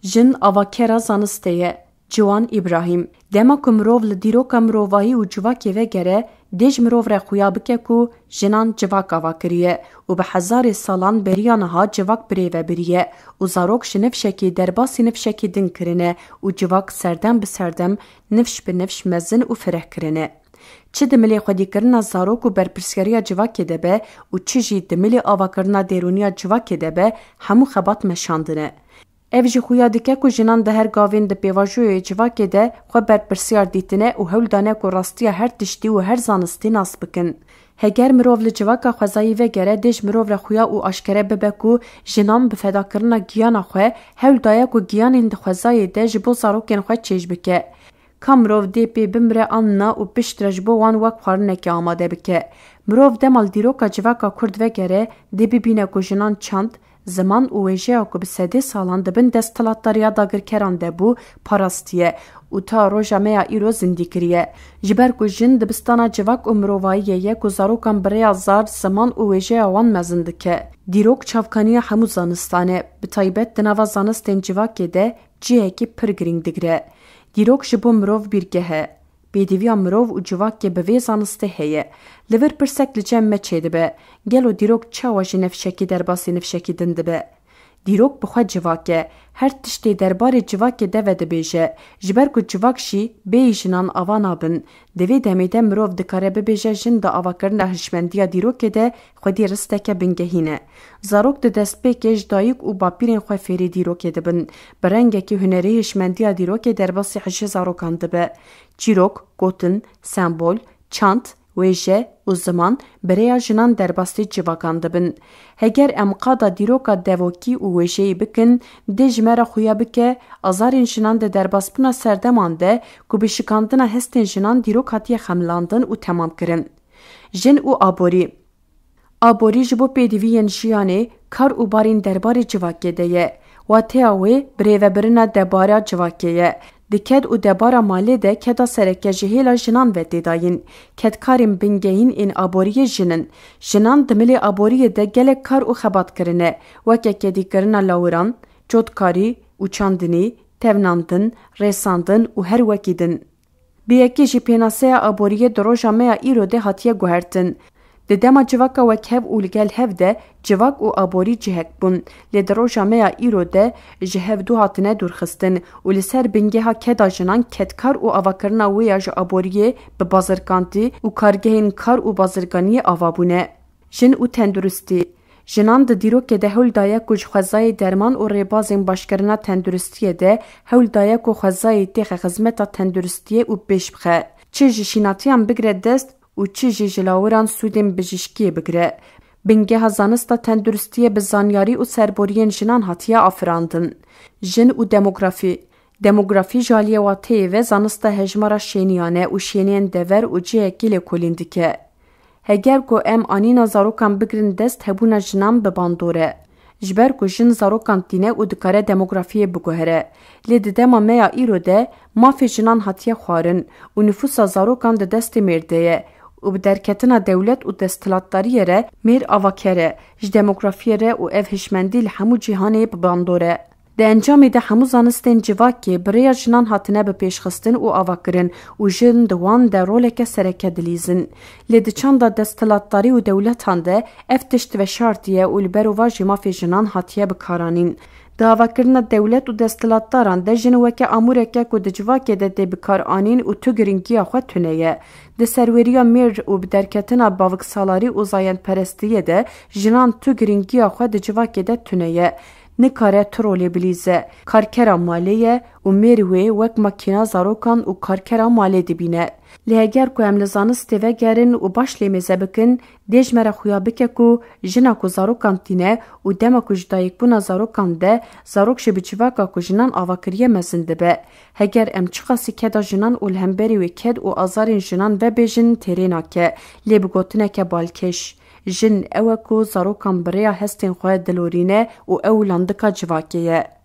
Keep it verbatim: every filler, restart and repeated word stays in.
Jin avakera zanistê ye. Ciwan Îbrahîm. Dema ku mirov li dîroka mirovahî û civakê vegere, dê ji mirov re xuya bike ku jinan civak ava kiriye û bi hezarê salan beriya niha civak birêve biriye û zarok ji nifşekê derbasî nifşekî din kirine û civak serdem bi serdem, nifş bi nifş mezin û fireh kirine. Çi di milê xwedîkirina zarok û berpirsyariya civakê de be û çi jî di milê avakirina dêrûniya civakê de be, hemû xebat meşandine. Ev jî xuya dike ku jinan di her gavên di pêvajoyê civakê de xwe berpirsyar dîtine û hewl dane ku rastiya her tiştî û her zanistî nas bikin. Heger mirov li civaka xwezayî vegere, dê ji mirov re xuya û aşkere bibe ku jinan bi fedakirina giyana xwe hewl daye ku giyanên di xwezayê de ji bo zarokên xwe çêj bike. Ka mirov dê pê bimire an na û piştre ji bo wan wek xwarinekê amade bike. Mirov dema li dîroka civaka Kurd vegere, dê bibîne ku jinan çand, ziman û wêjeya ku bi sedê salan di bin desthilatdariya dagirkeran de bû, parastiye û ta roja me ya îro zindî kiriye. Ji ber ku jin dibistana civak û mirovahiyê ye ku zarokan bi rêya zar, ziman û wêjeya wan mezin dike. Dîrok çavkaniya hemû zanistan e, bi taybet di nava zanistên civakê de cihekî pir girîng digire. Dîrok ji bo mirov bîrgeh e. Pêdiviya mirov û civakê bi vê zanistê heye. Li vir pirsek li cem me çêdibe, gelo dîrok çawa ji nifşekî derbasî nifşekî din dibe? Dîrok bi xwe civak e. Her tiştê derbarê civakê de vedibêje. Ji ber ku civak jî bêyî jinan ava nabin. Di vê demê de mirov dikare bibêje jin di avakirina hişmendiya dîrokê de xwedî risteke bingehîn e. Zarok di destpêkê ji dayik û bapîrên xwe fêrî dîrokê dibin. Bi rengekî hunerî hişmendiya dîrokê derbasî hişê zarokan dibe. Çîrok, gotin, sembol, çand, wêje û ziman bi rêya jinan derbasî civakan dibin. Heger em qada dîroka devokî û wêjeyî bikin, dê ji me re xuya bike, azarên jinan di derbasbûna serdeman de ku bi şikandina hestên jinan dîrok hatiye xemilandin û temam kirin. Jin û aborî. Aborî ji bo pêdiviyên jiyanê, kar û barîn derbarê civakê de ye. Wateya wê birêvebirina debara civakê ye. Di ked û debara malê de keda sereke ji hêla jinan ve tê dayîn. Kedkarên bingehîn ên aboriyê jin in. Jinan di milê aboriyê de gelek kar û xebat kirine, weke kedîkirina lawiran, cotkarî û çandinî, tevnandin, rêsandin û her wekî din. Bi yekê jî pênaseya aboriyê di roja me ya îro de hatiye guhertin. Di dema civaka wekhev û li gel hev de civak û aborî cihek bûn, lê di roja me ya îro de ji hev du hatine dûrxistin û li ser bingeha keda jinan kedkar û avakirina wê ya ji aboriyê bi bazirkantî û kargehên kar û bazirganiyê ava bûne. Jin û tenduristî. Jinan di dîrokê de hewl daye ku ji xwezayê derman û rêbazên başkirina tenduristiyê de hewl daye ku xwezayê têxe xizmeta tenduristiyê û pêş bixe. Çi ji şînatiyan bigire dest û çi jî ji lawiran sûdên bijîşkiyê bigire. Bingeha zanista tenduristiyê bi zanyarî û serboriyên jinan hatiye afirandin. Jin û demografî. Demografî ji aliyê wateyê ve zanista hejmara şêniyan e û şêniyên dever û cihekî lêkolîn dike. Heger ku em anîna zarokan bigirin dest, hebûna jinan bi bandor e. Ji ber ku jin zarokan tîne û dikare demografiyê biguhere. Lê di dema me ya îro de mafê jinan hatiye xwarin û nifûsa zarokan di destê mêr de ye û bi derketina dewlet û desthilatdariyê re mêr avaker e, ji demografiyê re û ev hişmendî li hemû cîhanê bi bandor e. Di encamê de hemû zanistên civakê bi rêya jinan hatine bipêşxistin û avakirin û jin di wan de roleke sereke dilîzin. Lê di çanda desthilatdarî û dewletan de ev tişt veşartiye û li berovajî mafê jinan hatiye bikaranîn. Di avakirina dewlet û desthilatdaran de jin weke amûreke ku di civakê de tê bikaranîn û tu girîngiya xwe tune ye. Di serweriya mêr û bi derketina baviksalarî û zayendperestiyê de jinan tu girîngiya xwe di civakê de tune ye. Nikare tu rolê bilîze. Karkera malê ye û mêr wê wek makîna zarokan û karkera malê dibîne. Lê heger ku em li zanistê vegerin û baş lê mêze bikin, dê ji me re xuya bike ku jina ku zarokan tîne û dema ku ji dayikbûna zarokan de zarok ji bi civaka ku jinan ava kiriye mezin dibe. Heger em çiqasî keda jinan û li hemberî wê ked û azarên jinan vebêjin têrê nake, lê bi gotineke balkêş. Jin ew e ku zarokan bi rêya hestên xwe dilorîne û ew landika civakê ye.